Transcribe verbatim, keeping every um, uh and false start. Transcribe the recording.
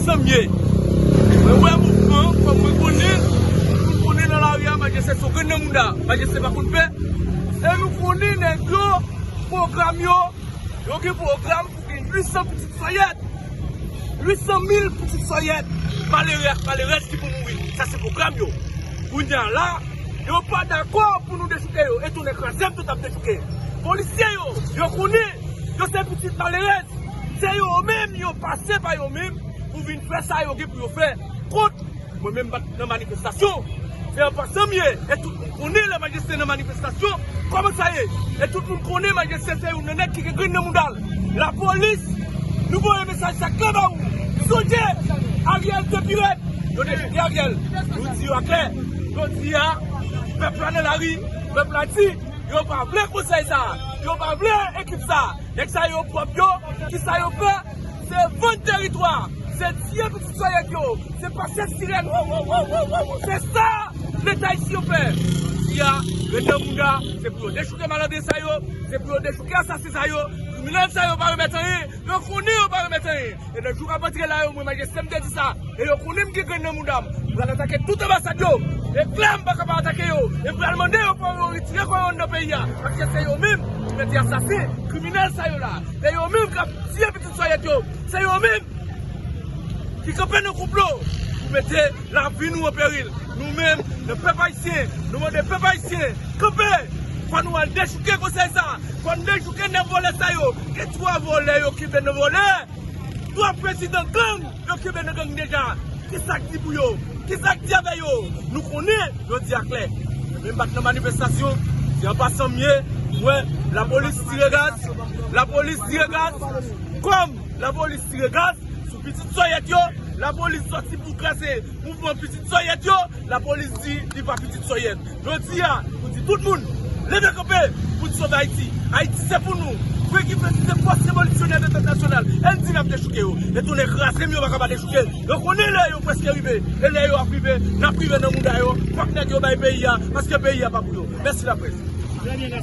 Sa m ye. Mwen wè mouvman, kòm mwen konnen, nou konnen nan lari a, majeste se yon grenn nan mouda, majeste pa konn pè. E nou konnen nèg yo, pwogram yo, yo gen pwogram pou gen uit san pitit sòyèt. Uit san mil pitit sòyèt, malere ak malerèz ki pou mouri. Sa se pwogram yo. Kounye a la, yo pa dakò pou nou dechouke yo. E tounen kraze m tou t ap dechouke. Polisye yo, yo konnen, yo se pitit malerèz. Se yo menm, yo pase pa yo menm pou vin fè sa yo gen pou yo fè kont mwen menm m pa t nan manifestasyon. Se an pasan m ye, e tout moun konnen lè majeste nan manifestasyon, kòman sa ye? E tout moun konnen majeste se youn nan nèg ki gen grenn nan mouda l. Lapolis, nou voye mesaj sa klè ba ou. Sonje, Ariel te pirèt. Yo dechouke Ariel. Nou di yo aklè. Jodi a, pèp la nan lari, pèp la di, yo pa vle konsèy sa. Yo pa vle ekip sa. Nèg sa yo pwòp yo, kisa yo fè? Se vann teritwa, se tiye pitit sòyèt yo, se pase sirèn, wo, wo, wo, wo, wo, wo. Se sa Leta isi yo fè. Jodi a, grenn nan mouda, se pou yo dechouke malandren sa yo, se pou yo dechouke asasen sa yo, kriminèl sa yo pa remèt anyen, yo konnen yo pa remèt anyen. E nan jou k ap antre la yo, mwen majeste m te di sa, e yo konnen m gen grenn nan mouda m. M pral atake tout anbasad yo. E klè m pa ka pa atake yo. E m pral mande yo pou yo retire kò yo anndan peyi a. Paske se yo menm ki mete asasen, kriminèl sa yo la. Se yo menm k ap tiye pitit sòyèt yo. Se yo menm ki kanpe nan konplo pou mete lavi nou an peril. Nou menm, nan pèp ayisyen, nou mande pèp ayisyen, kanpe! Fò nou al dechouke konsèy sa. Fò nou dechouke nèf vòlè sa yo. Gen twa vòlè yo kenbe nan vòlè. Twa prezidan gang yo kenbe nan gang deja. Kisa k di pou yo? Kisa k di avè yo? Nou konnen, yo di aklè. Mwen menm m pa t nan manifestasyon, se an pasan m ye, m wè lapolis tire gaz, lapolis tire gaz, kòm lapolis tire gaz sou pitit sòyèt yo, lapolis sòti pou kraze mouvman pitit sòyèt yo, lapolis di li pa pitit sòyèt. Jodi a, nou di tout moun, leve kanpe pou n sove Ayiti. Ayiti se pou nou. Frè ki fè se fòs revolisyonè de pèp nasyonal. N di n ap dechouke yo. E tounen kraze m yo pa ka pa dechouke. Yo konnen lè yo prèske rive. E lè yo ap rive, n ap rive nan mouda yo. Fòk nèg yo bay peyi a, paske peyi a pa pou yo. Mèsi laprès.